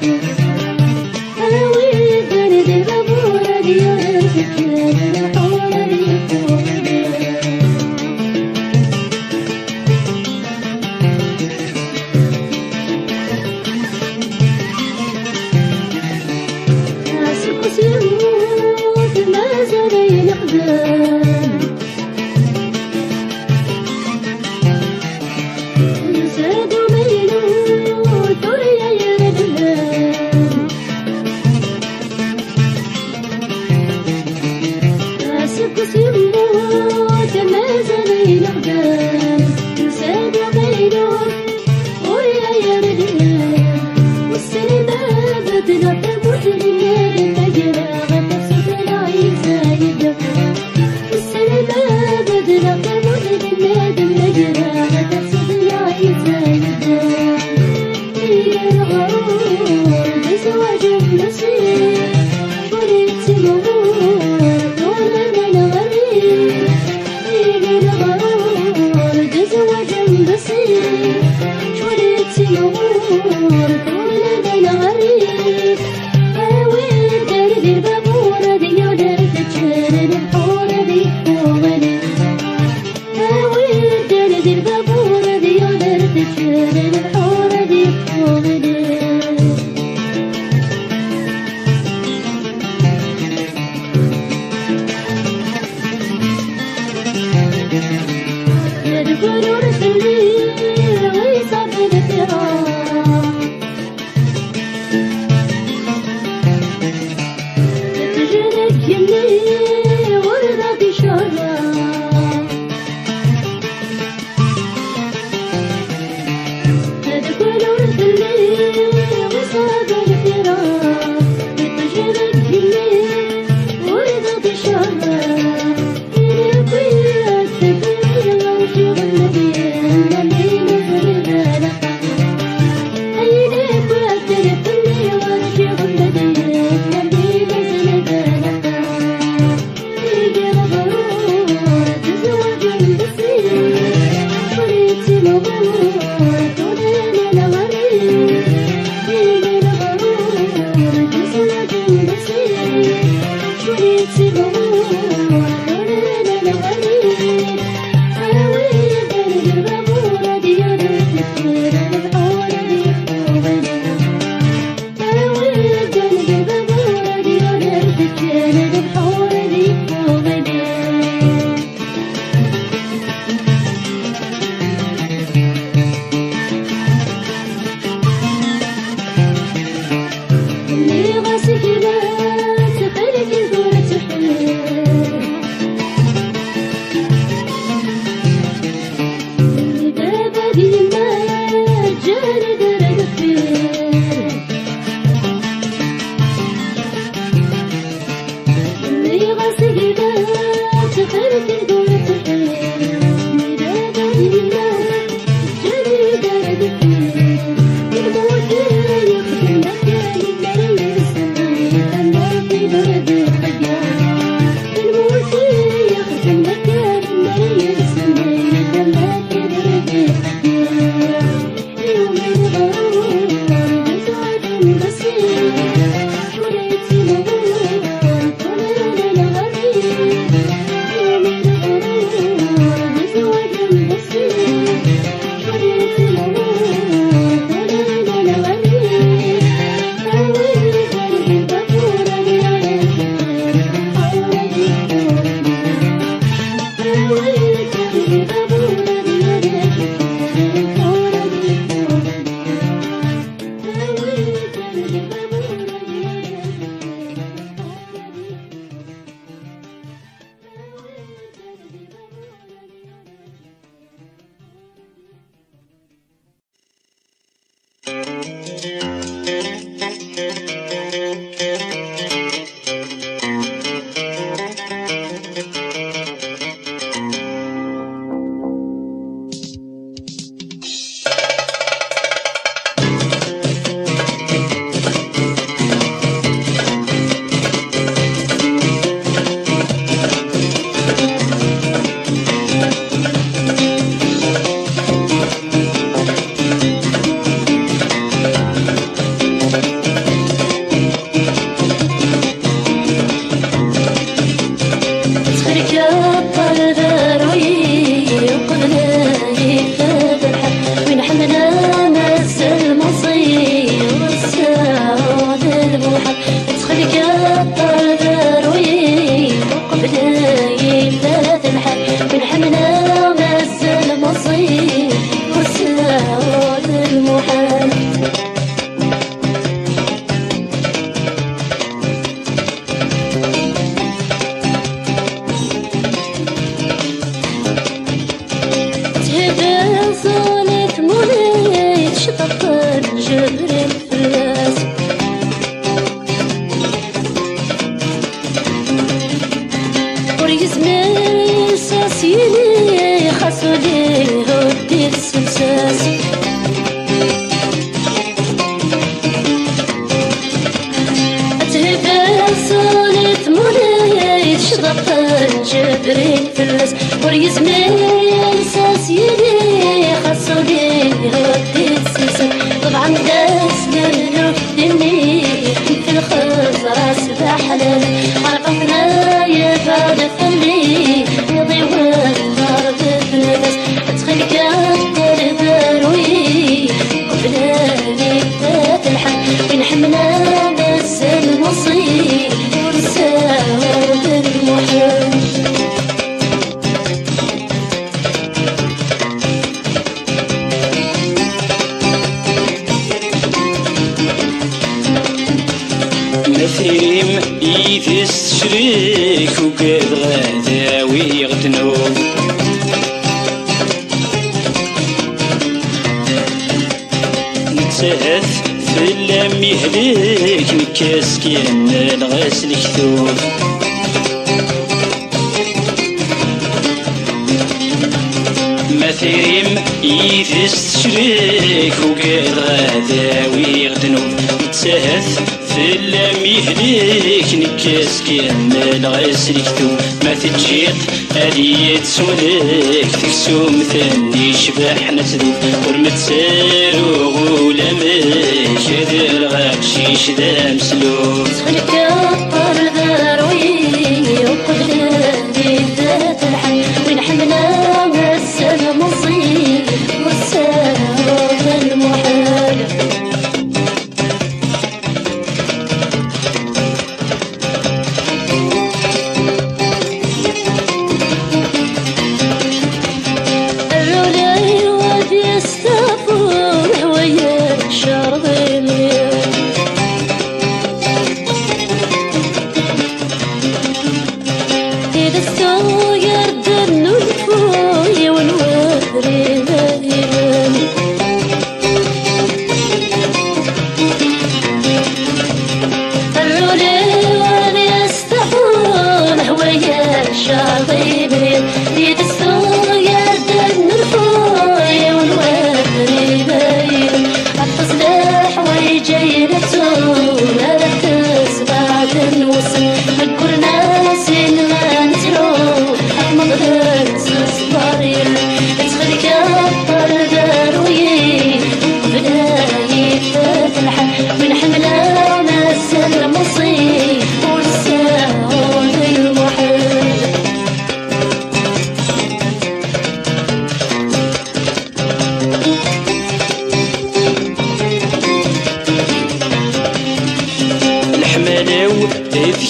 Yusa-d umaynut ur yayar deg-m. Aseggas yemmut mazal ineqdan. Yusa-d umaynut ur yayar deg-m. Wissen ma beddleɣ tamurt n yinelmaden, ma greɣ tafsut neɣ yezza-yi-d. Wissen ma beddleɣ tamurt n yinelmaden, ma greɣ tafsut neɣ yezza-yi-d. Iger ɣrur d zzwaǧ n Messi, cwali d timɣur, tura d lɣerri. Iger ɣrur d zzwaǧ n Messi, cwali d timɣur, tura d lɣerri. Awi-d ar di lbabur ad yadef, ččan lḥur ad yeffeɣ. Awi-d ar di lbabur ad yadef, ččan lḥur ad yeffeɣ. Yadef ur telli, iṣab d tiɣa.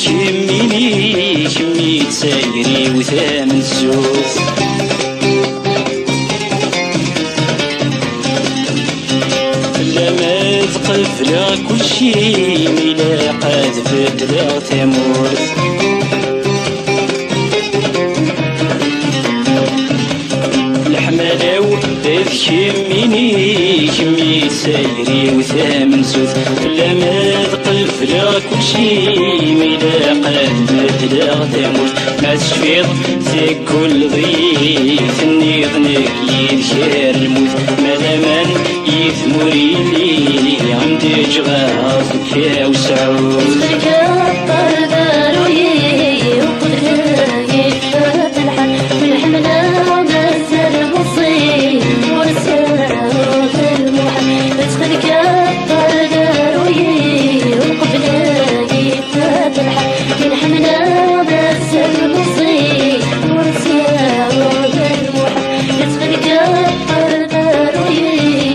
Kemmini, kemmi d tayri-w tamenzut. Fell-am ad qebleɣ kulci, mi ilaq ad beddleɣ tamurt. Leḥmala-w d kemmini, kemmi d tayri-w tamenzut. Fell-am ad qebleɣ kulci, mi ilaq ad beddleɣ tamurt. Ma tecfiḍ tegguleḍ-iyi, tenniḍ nekk yid-k ar lmut. Ma d aman yid-m ur yelli, am d-ǧǧeɣ ɣef kra usɛud. Yesfel-k aṭṭar d aruy-iw, uqbel ad yekfa lḥal, lḥemla mazal meẓẓi, ur sɛiɣ lmuḥal. Yesfel-k aṭṭar d aruy-iw, uqbel ad yekfa lḥal, lḥemla mazal meẓẓi, ur sɛiɣ lmuḥal. Yesfel-k aṭṭar d aruy-iw,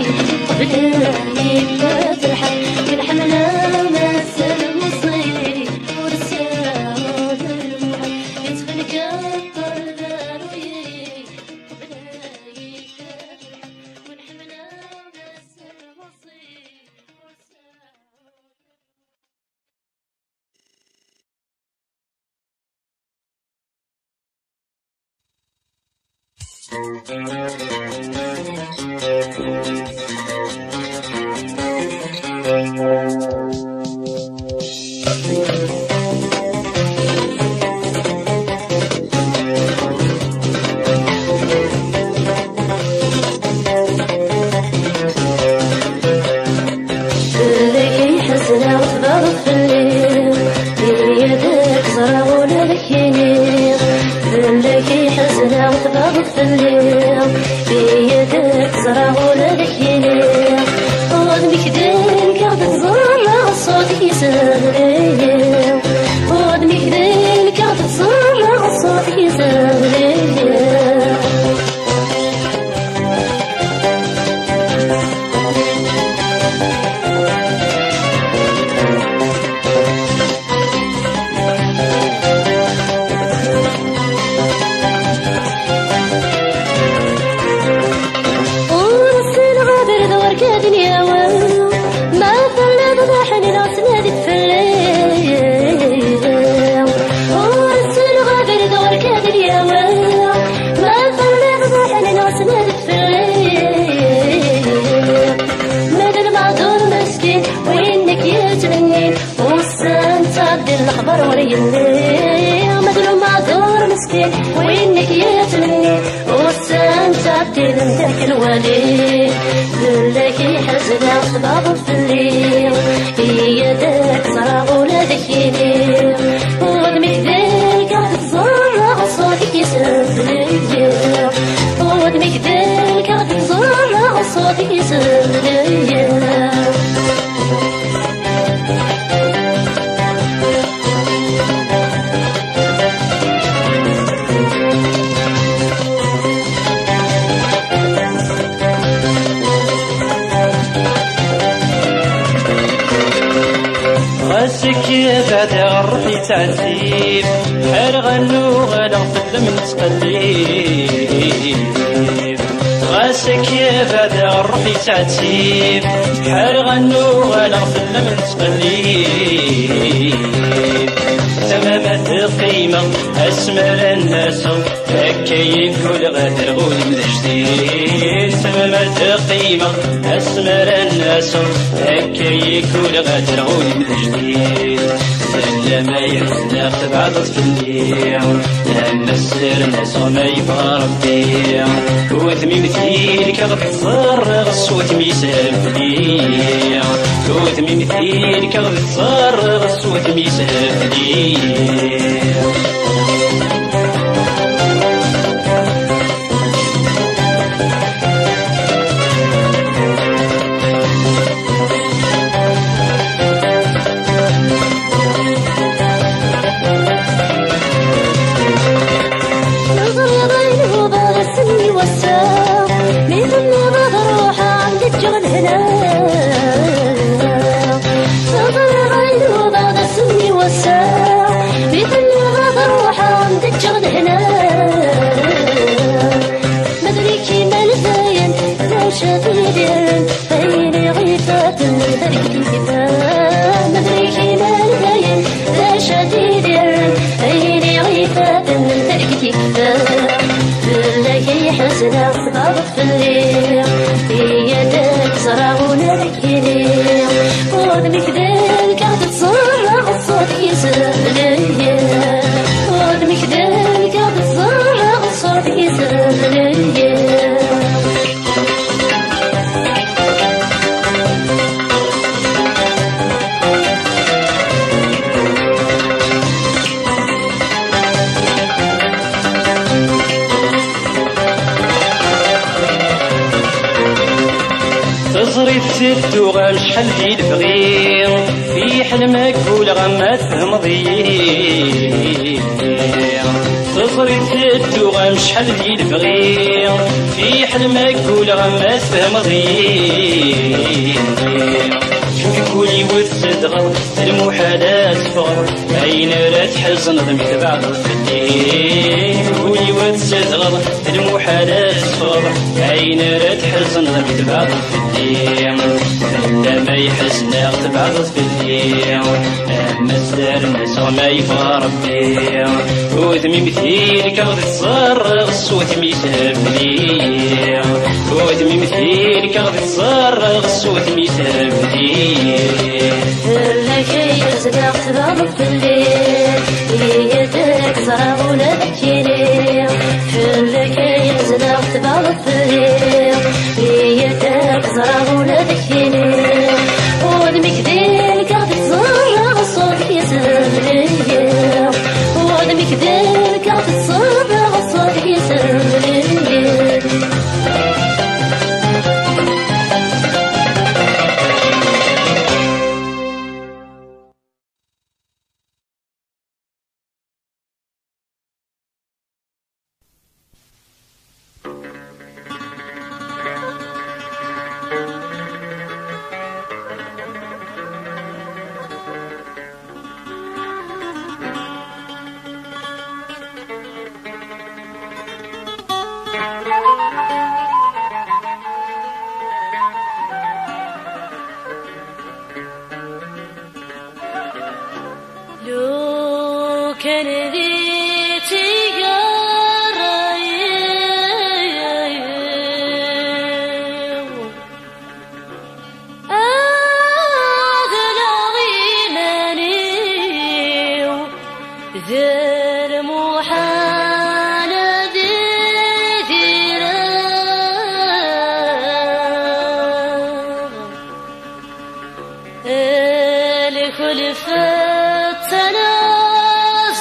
uqbel ad yekfa lḥal, lḥemla mazal meẓẓi, ur sɛiɣ lmuḥal. Yesfel-k aṭṭar d aruy-iw, uqbel ad yekfa lḥal, lḥemla mazal meẓẓi, ur sɛiɣ Fell-ak i ḥezneɣ, tbaḍeḍ fell-i, iyya ad k-ẓreɣ ula d ak-iniɣ. Fell-ak i ḥezneɣ, tbaḍeḍ fell-i, iyya ad k-ẓreɣ ula d ak-iniɣ. Udem-ik d nekk ad t-ẓẓerreɣ, ṣṣut-ik yesbel-iyi. Udem-ik d nekk ad t-ẓẓerreɣ, ṣṣut-ik yesbel-iyi. Ur ssineɣ abrid ur k-ad yawi, ma telliḍ d aḥnin ur ttnadit fell-i. Ur ssineɣ abrid ur k-ad yawi, ma telliḍ d aḥnin ur ttnadit fell-i. Ma d lmaɛdur meskin, winna k-yettmennin, ussan ttɛeddin lexbar ur yelli. Ma d lmaɛdur meskin, winna k-yettmennin, ussan ttɛeddin d akken wali. Fell-ak i ḥezneɣ, tbaḍeḍ fell-i, iyya ad k-ẓreɣ ula d kini. Udem-ik d nekk ad t-ẓẓerreɣ, ṣṣut-ik yesbel-iyi. Udem-ik d nekk ad t-ẓẓerreɣ, ṣṣut-ik yesbel-iyi. Ɣas akka bɛed ɣer ṛṛuḥ yettɛettib, ḥareɣ ad nuɣaleɣ fell-am nettqellib. Ɣas akka bɛed ɣer ṛṛuḥ yettɛettib, ḥareɣ ad nuɣaleɣ fell-am nettqellib. Tama ma d-qqimeɣ asmi ara n-aseɣ, akka i kul ɣader ɣulem d ajdid. Tama ma d-qqimeɣ asmi ara n-aseɣ, akka i kul ɣader ɣulem d ajdid. Fell-am ay ḥezneɣ, tebɛdeḍ fell-i, am asser n aseɣ ma yebɣa Rebbi. Udem-im tilkeɣ d ẓẓerreɣ, ṣṣut-im yeshel fell-i. Udem-im tilkeɣ d ẓẓerreɣ, ṣṣut-im yeshel fell-i. Teẓriḍ ayen wwḍeɣ ass-nni wass-a, mi tenniḍ ad ruḥeɣ ad ǧǧeɣ lehna. Teẓriḍ ayen wwḍeɣ ass-nni wass-a, Ččeɣ lehna. Medrik imal dayen, d acu ad idiren, ayen i ɣ-ifaten, medrik ikfa. Medrik imal dayen, d acu ad idiren, ayen i ɣ-ifaten, medrik ikfa. Fell-ak i ḥezneɣ, tbaḍeḍ fell-i. Iyya-d ad k-ẓreɣ ula d nekkini. Udem-ik d lkaɣeḍ, tettẓallaḍ ṣṣut yesblen-iyi. Udem-ik d lkaɣeḍ, tettẓallaḍ ṣṣut yesblen-iyi. Teẓriḍ tedduɣ am cḥal di lebɣi, fiḥel ma gguleɣ ma tfehmeḍ-iyi. Teẓriḍ tedduɣ am cḥal di lebɣi, fiḥel ma gguleɣ ma tfehmeḍ-iyi. Deg wul-iw tzedɣeḍ, d lmuḥal ad teffɣeḍ. Ayen ara tḥezneḍ mi tbeɛdeḍ fell-i, ul-iw ad tzedɣeḍ, d lmuḥal ad teffɣeḍ. Ayen ara tḥezneḍ mi tbeɛdeḍ fell-i, fell-am ay ḥezneɣ tbeɛdeḍ fell-i. Am asdar n asɣem ay yebɣa Rebbi, udem-im di lkaɣeḍ, tettẓallaḍ ṣṣut-im yesbel-iyi. Udem-im di lkaɣeḍ, tettẓallaḍ ṣṣut-im yesbel-iyi. Fell-ak ay yezdeɣ tbaḍeḍ fell-i, iyya-d ad k-ẓreɣ ula d nekkini. Fell-ak ay yezdeɣ tbaḍeḍ fell-i, iyya-d ad k-ẓreɣ ula d nekkini. Udem-ik di lkaɣeḍ, tettẓallaḍ ṣṣut-ik yesbel-iyi. Udem-ik di lkaɣeḍ, tettẓallaḍ ṣṣut-ik yesbel-iyi. Lukan di tgara-iw, ad laɣ iman-iw, d lmuḥal ad idireɣ. Lxulfa tala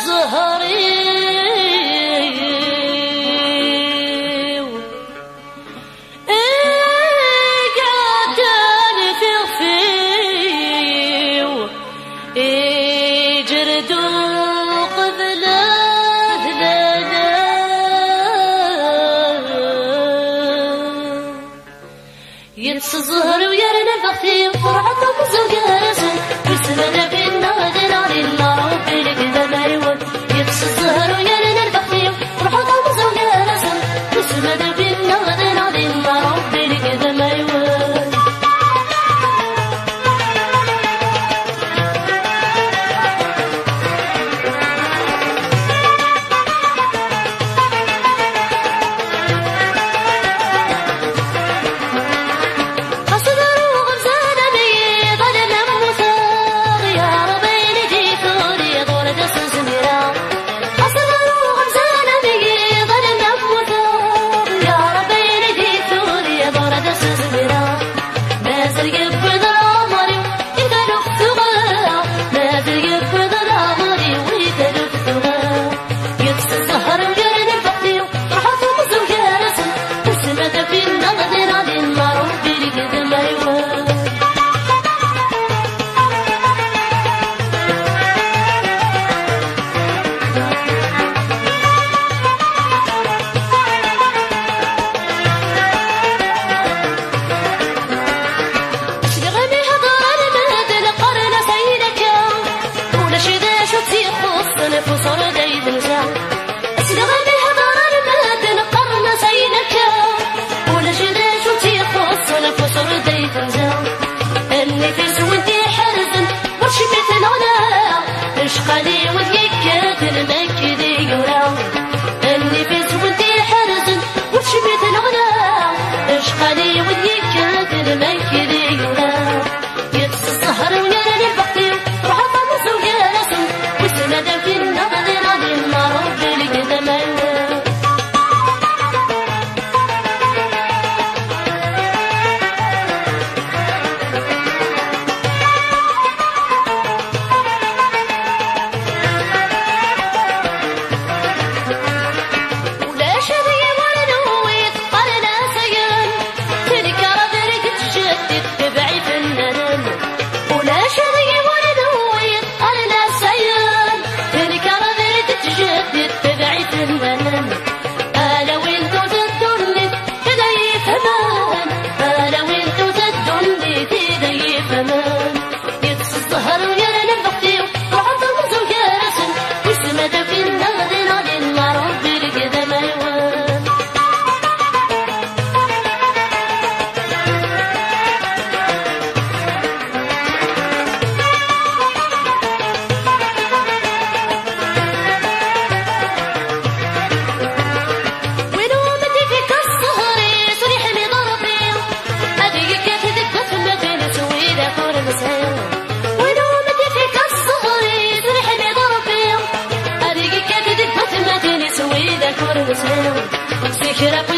zzher-iw, i iɛeddan f ixef-iw, iǧred uqbel ad laleɣ. Yeṭṭes zzher-iw yerna lbext-iw, ferḥeɣ tameẓẓuɣ gar-asen, wissen ma d abin neɣ d inaɣ, d illa Rebbi lekdama-iw. Yeṭṭes zzher-iw yerna lbext-iw, ferḥeɣ tameẓẓuɣ gar-asen, wissen ma d abin neɣ d inaɣ, d illa Rebbi lekdama-iw. Get up